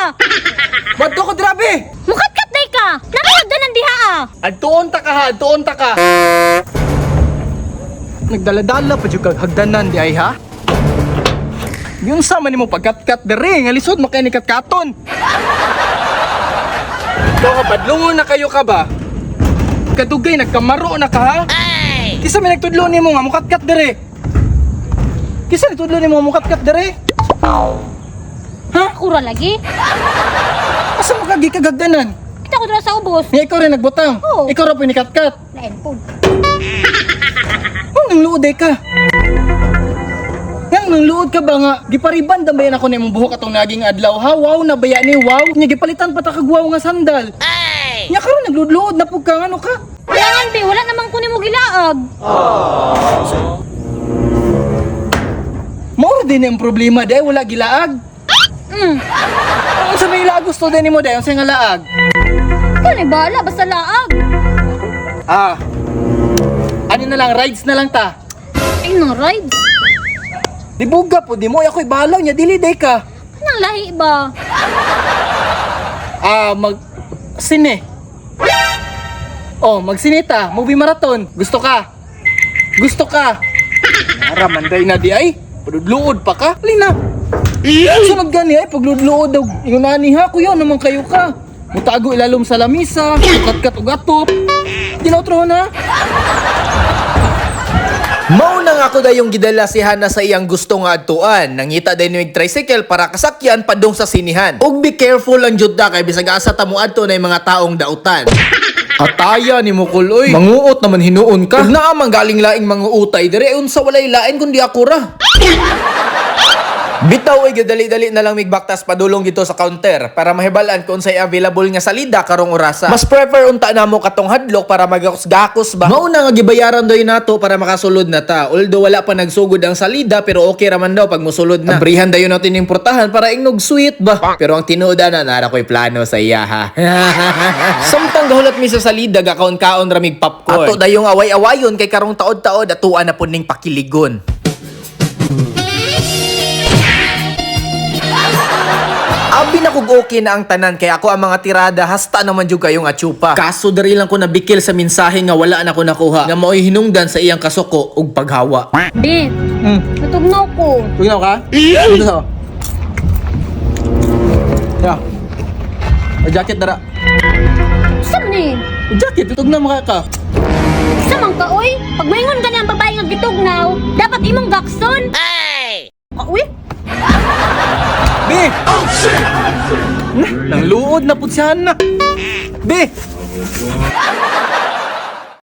ka? Wadto ko grabe. Mukatkat day ka. Nakahagdanan diha ah. Adtuon ta ka ha, adtuon ta ka. Nagdala-dala pa jud kag hagdanan di ay ha. Yun sa man nimo pagkatkat diri, nga lisod mo kay ni katkaton. Ikaw ka padlungon na kayo ka ba? Kadugay nagkamaro na ka ha? Kisa may nagtudlo nimo nga mukatkat diri. Kisa nagtudlo nimo nga mukatkat diri? Ha? Kura lagi. Asa mo kagi kagagdanan? Kita ko dira sa ubos. Nga ikaw rin nagbutang. Oo. Ikaw ra po nikatkat. Lain po. Oh, nang luod eh ka. Nang nang luod ka ba nga? Gipariban ba yan ako na imong buhok atong naging adlaw ha? Wow na baya ni wow. Nya gipalitan pa ta kag wow nga sandal. Ay. Nya karon nagludluod na pug ka ano ka? Kailangan be, wala namang kunin mo gilaag. Mao ra din ang problema dai wala gilaag. Ang sa may laag gusto din nimo dai unsa nga laag? Ikaw na bahala, basta laag. Ah. Ano na lang rides na lang ta. Ay, nang rides. Di buga po di mo ako'y balaw nya dili day ka. Kanang lahi ba? Ah, mag sine. Oh, magsinita, movie marathon. Gusto ka? Gusto ka? Ara manday na di ay. Padudluod pa ka. Lina. Sunod gani ay pagludluod daw. Ingon ani ha, kuya naman kayo ka. Mutago ilalom sa lamisa, katkat og atop. Ginautro na. Mao na nga ako dayong gidala si Hana sa iyang gusto nga adtuan. Nangita day ni tricycle para kasakyan padung sa sinihan. Ug be careful lang jud ta kay bisag asa ta mo adto na mga taong dautan. Ataya ni mo kuloy. Manguot naman hinuon ka. Ug naa man galing laing manguutay dire unsa walay lain kundi ako ra. Bitaw ay gadali-dali na lang migbaktas padulong dito sa counter para mahibalan kung unsay available nga salida karong orasa. Mas prefer unta namo katong hadlok para magakos-gakos ba. Mauna nga gibayaran doy nato para makasulod na ta. Although wala pa nagsugod ang salida pero okay ra man daw pag musulod na. Abrihan dayon natin yung portahan para ingnog sweet ba. Pero ang tinuod na nara ko'y plano sa iya ha. Samtang gahulat mi sa salida gakaon-kaon ra mig popcorn. Ato dayong away-awayon kay karong taod-taod atuan na pud ning pakiligon. Abi na kog okay na ang tanan kay ako ang mga tirada hasta naman jud kayo nga tsupa. Kaso diri lang ko nabikil sa mensahe nga wala na ko nakuha nga maoy hinungdan sa iyang kasuko ug paghawa. Be, natugnaw ko. Tugnaw ka? Dito sa. Ya. O jacket dara. Saan ni? O jacket tugnaw mo ka. Sa man ka, oy. Pag maingon ka ang babae nga gitugnaw, dapat imong gakson. Ay! Ka, uy. B! Oh, shit! Na, nang luod na pud si Hana. B!